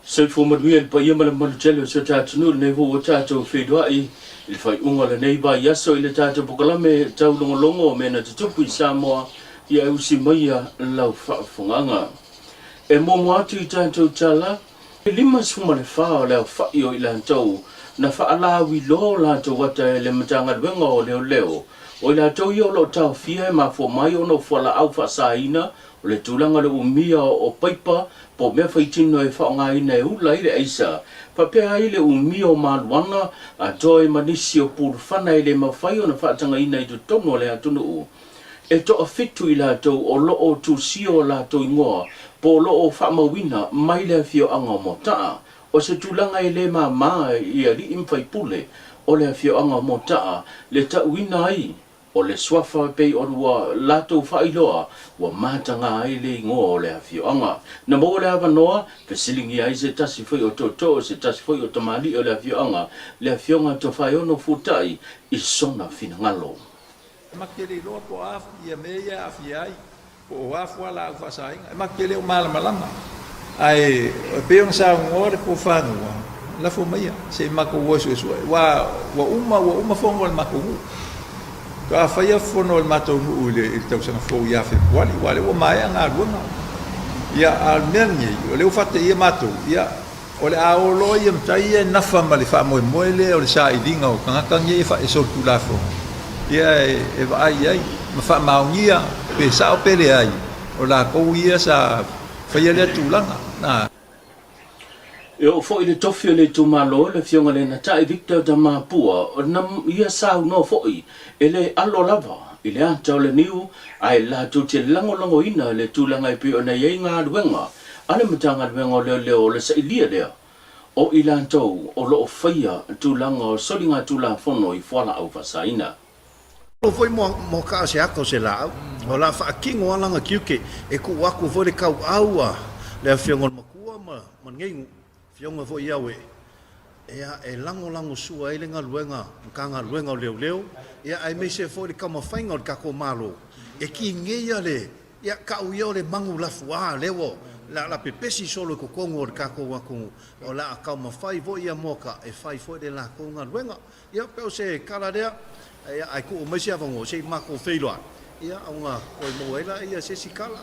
Soifua manuia i le paia ma le mamalu tele o si o ta atunuu i lenei foi ua tatou feiloai i le faaiuga o lenei vaiaso i le tatou polokalame taulogologo o mea na tutupu i Samoa ia e usi maia lau faafofogaaga. E muamua atu i tatou tala, e 54 o le aofai o i latou na faalauiloa o latou ata e le Matagaluega o Leoleo o i latou ia o lo o taofia e mafua mai ona o fualaau faasaina O le tulaga o le umia o paipa po o mea faitino e faaaogaina e ula ai le aisa, faapea ai le umia o maluana atoa ai ma nisi o pulufana e le mafai ona faatagaina i totonu o le atunuu. E toafitu i latou o lo o tusia o latou igoa po o lo o faamauina mai le afioaga o Moataa. O se tulaga e le mama i alii ma faipule o le afioaga o Moataa le tauina ai O le suafa e pei ona ua latou faailoa ua mataga ai le igoa o le afioaga. Na maua le avanoa, fesiligia ai se tasi foi o tootoo, se tasi foi o tamalii o le afioaga, le Afioga Tofaeono Futai i sona finagalo. E matou te le iloa po o a ia mea ia e aafia ai, po o a fualaau faasaina. E matou te le o malamalama, ae pei ona saunoa le Tofanua, lafo maia se i matou o e suesue, aua ua uma, ua uma fono a le matou nuu. Faatoa faia fono a le matou nuu i le tausaga fou ia Fepuari, aua o lea ua maea galuega. Ia, a o le mea lenei, o lea ua faateia matou, ia, o le a o loa ia matai ia e nafa ma le faamoemoe lea o le sailiga o tagata nei e solitulafono, ia e vaai i ai ma faamaonia pe sao pe leai o latou ia sa faia lea tulaga. Na. E oo foi i le tofi o le itumalo, le Afioga i le Natai Victor Tamapua, na ia saunoa foi e le alo lava i le ata o le niu ae latou te lagolagoina le tulaga e pei ona i ai galuega a le Matagaluega o Leoleo o le sailia lea o i latou o lo o faia tulaga o soligatulafono i fualaau faasaina. Alo foi mo ka se ata o se laau, o la faatino a lana tiute e tuu atu foi le tauau a le afioga o le matua ma lenei nuu, afioga foi ia Auee, ea e lagolago sua ai le galuega Matagaluega o Leoleo, ia aemaise foi le taumafaiga o le tatou Malo e tineia le Ia, tau ia o le manu lafuā lea ua la la pepesi solo i totonu o le tatou atunuu, o le a taumafai foi ia Moka e fai foi le latou galuega. Ia, pei o se tala lea, ia, ae tuu mai se avanoa se i matou feiloai, ia, ona toe maua ai lea se isi tala.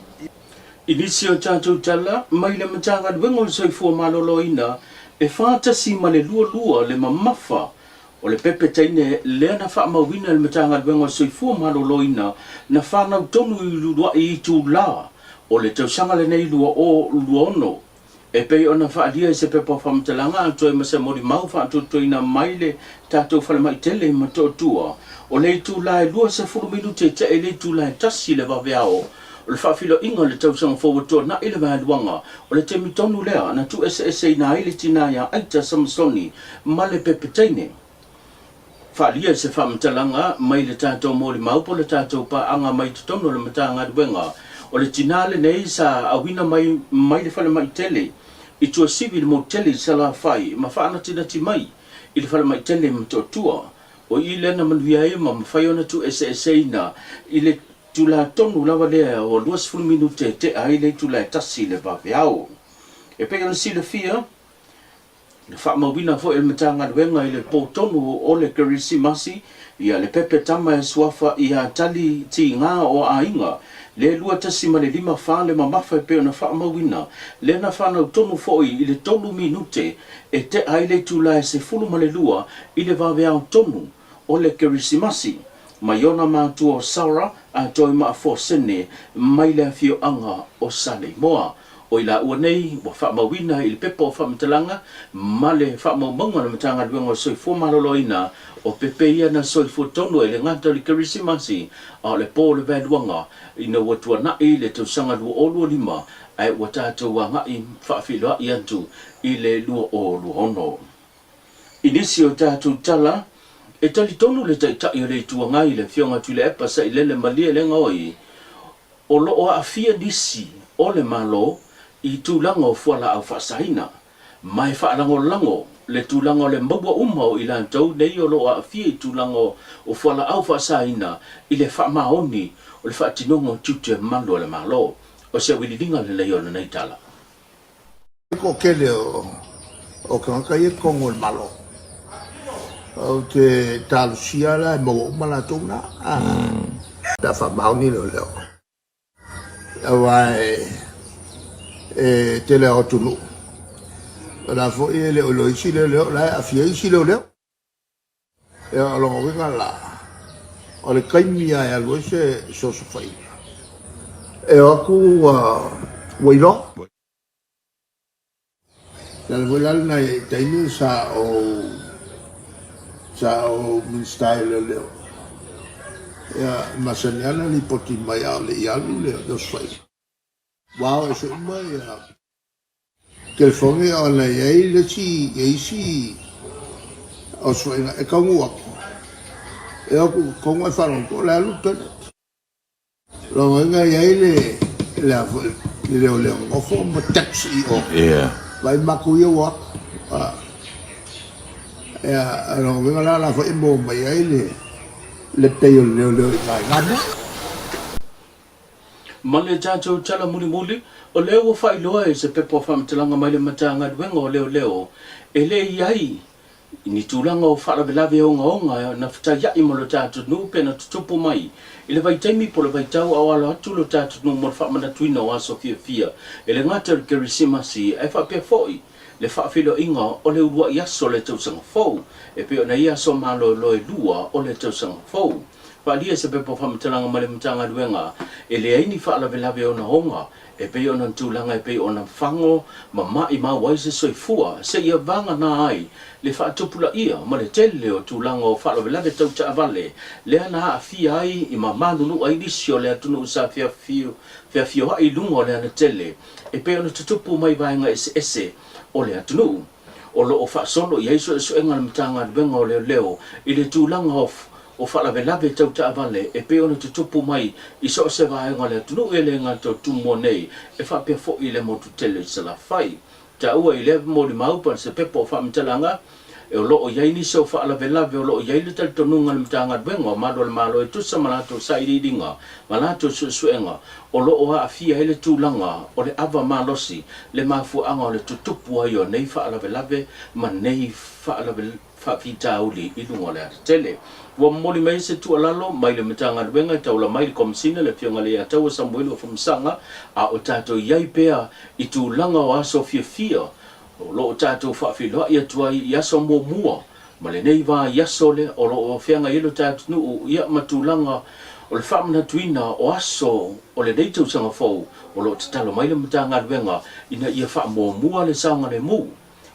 I nisi o tatou tala mai le Matagaluega o le Soifua Maloloina, e 4.22 le mamafa O le pepe teine lea na faamauina e le Matagaluega o le Soifua Maloloina na fanau tonu i uluai itula o le tausaga lenei 2026, e pei ona faaalia i se pepa faamatalaga atoa ma se molimau faatuatuaina mai le tatou falemai tele i Motootua. O le itula e 20 minute tea i le itula e tasi le vaveao o le faafiloiga o le tausaga fou ua tuanai le vaeluaga o le taimi tonu lea na tuueseeseina ai le tina ia Aita Samasoni ma le Pepeteine. Faaalia i se faamatalaga mai le tatou molimau po o le tatou paaga mai totonu o le Matagaluega o le tina lenei sa auina mai mai le falemai tele i Tuasivi i le motu tele i Salafai ma faanatinati mai i le falemai tele i Motootua. O i lea na manuia ai ma mafai ona tuueseeseina i le itula tonu lava lea ua 20 minute e tea ai le itula e tasi i le vaveao. E pei ona silafia, na faamauina foi e le Matagaluega i le po tonu o le Kerisimasi ia le pepe tama e suafa ia Tali Tiga o Aiga le 2.54 le mamafa e pei ona faamauina lea na fanau tonu foi i le tolu minute e tea ai le itula e 12 i le vaveao tonu o le Kerisimasi, mai ona matua o Sarah a toe ma Fosene mai le afioaga o Saleimoa. O i laua nei ua faamauina i le pepa o faamatalaga ma le faamaumauga a le Matagaluega o le Soifua Maloloina o pepe ia na soifua tonu e le gata o le Kerisimasi a o le po o le vaeluaga ina ua tuanai le tausaga 2025 ae ua tatou agai faafeiloai atu i le 2026. I nisi o tatou tala, e talitonu le Taitai o le Itu Agai, le Afioga Tuilaepa Sailele Malielegaoi, o lo o aafia nisi o le Malo i tulaga o fualaau faasaina, ma e faalagolago le tulaga o le maua uma o i latou nei o lo o aafia i tulaga o fualaau faasaina i le faamaoni o le faatinoga o tiute malu a le Malo. O se auiliiliga lelei o lenei tala. Toatele o tagata ia i totonu o le Malo. Ou te talosia la e maua uma latou na, pe a faamaoni leoleo. Aua e tele o atunuu, o la foi e le o iloa isi leoleo, o la e aafia isi leoleo. Ia, o lona uiga la, o le taimi lava e alu ai se fesoosofaiga, e o atu ua iloa. Le ala foi la lena i taimi sa ou sa ou Minisita ai o Leoleo, ia, e masani lava ona lipoti mai a o le i alu le osofaiga. Ua ao ese uma ia telefoni ona e i ai le isi, e isi osofaiga e taunuu atu, e o atu i totonu ae faalogo atu o la e alu le toilet. Lona uiga e i ai le le a foi le leoleo nofo ma taxi i o. Ia. Vaai matou ia ua atu. A. Ia, lona uiga la la foi e maua mai ai le le pei o le leoleo i ina i na mea. Ma le tatou tala mulimuli, o lea ua faailoa e se pepa o faamatalaga mai le Matagaluega o Leoleo, e le i ai I ni tulaga o faalavelave ogaoga na fetaia'i ma lo ta atunuu pe na tutupu mai i le vaitaimi po o le vaitau a o alo atu lo ta atunuu mo le faamanatuina o aso fiafia e le gata o le Kerisimasi ae faapea foi le faafeiloaiga o le ulua'i aso o le tausaga fou e pei ona i aso malolo e lua o le tausaga fou. Faaalia se pepa faamatalaga mai le Matagaluega e leai ni faalavelave ogaoga E pei ona ni tulaga e pei ona fago ma maʻimau ai se soifua seia vagana ai le faatupulaia ma le tele o tulaga o faalavelave tau taavale lea na aafia ai i ma maluluʻa ai nisi o le atunuu sa feafioaʻi i luga o le alatele e pei ona tutupu mai vaega eseese o le atunuu. O lo o faasolo i ai suesuega a le Matagaluega o Leoleo i le tulaga o o faalavelave tau taavale e pei ona tutupu mai i so o se vaega o le atunuu e le gata o Tumua nei e faapea foi i le motu tele i Salafai. Taua i lea molimau pa se pepa o faamatalaga e o lo o i ai nisi o faalavelave o lo o i ai le talitonuga a le Matagaluega o Malu a le Malo e tusa ma latou sailiiliga ma latou suesuega o lo o aafia ai le tulaga o le ava malosi le mafuaaga o le tutupu ai o nei faalavelave ma nei faafitauli i luga o le alatele. Ua momoli mai ai se tuualalo mai le Matagaluega e taula mai i le Komesina le Afioga Leiataua Samuelu Afamasaga a o tatou i ai pea i tulaga o aso fiafia o lo o tatou faafeiloai atu ai i aso muamua ma lenei vaiaso lea o lo o feagai ai lo tatou atunuu ia ma tulaga o le faamanatuina o aso o lenei tausaga fou o lo o tatalo mai le Matagaluega ina ia faamuamua le saogalemu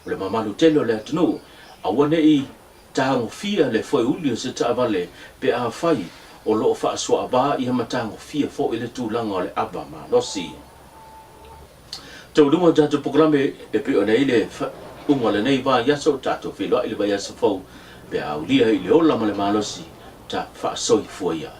o le mamalu tele o le atunuu, aua ne i tagofia le foeuli o se taavale pe afai o lo o faasoaava ia ma tagofia foi le tulaga o le ava malosi. Taualuga o tatou polokalame e pei ona i ai le faaiuga o lenei vaiaso, tatou feiloai i le vaiaso fou pe a aulia i le ola ma le malosi ta faasoifua ia.